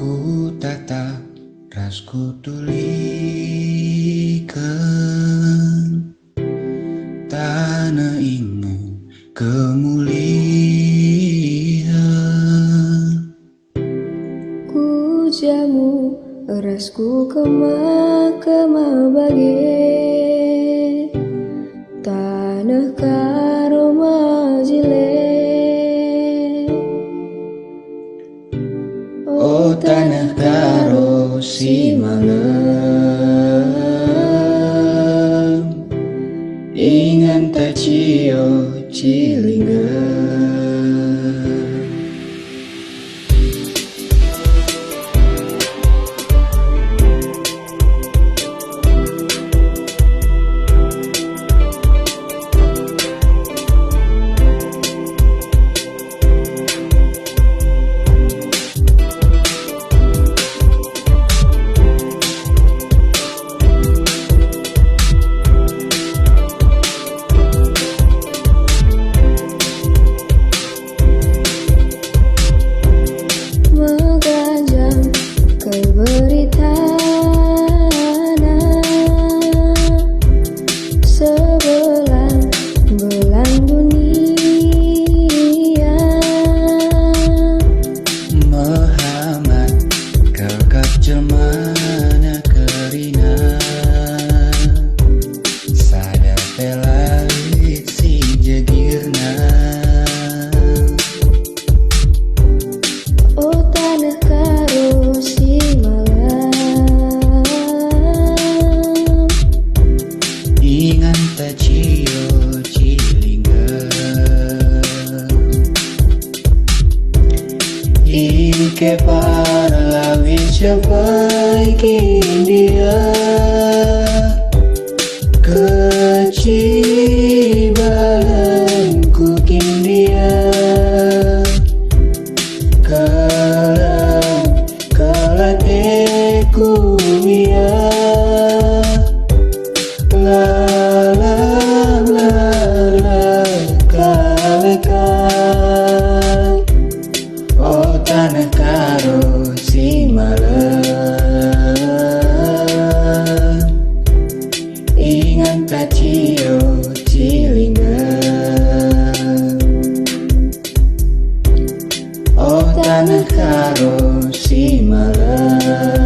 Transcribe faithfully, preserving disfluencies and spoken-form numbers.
Kutatap ras kutuliken taneh ingan kemulian. Kujamu ras kukemah-kemah bage taneh Karo majeleng. O taneh Karo si malem, inganta cio cilingga. Meganjang kal beritana sebelang-belang dunia. Mehamat kal kap jelmana kerina, sada pe la lit si jegirna. O taneh Karo si malem, inganta cio cilingga. Ike para lawit japai kin ndia, kecibalenku kin ndia, keleng kal ateku ia. Lalap, lalap kal kai, o taneh Karo si malem, inganta cio cilingga. O taneh Karo si malem,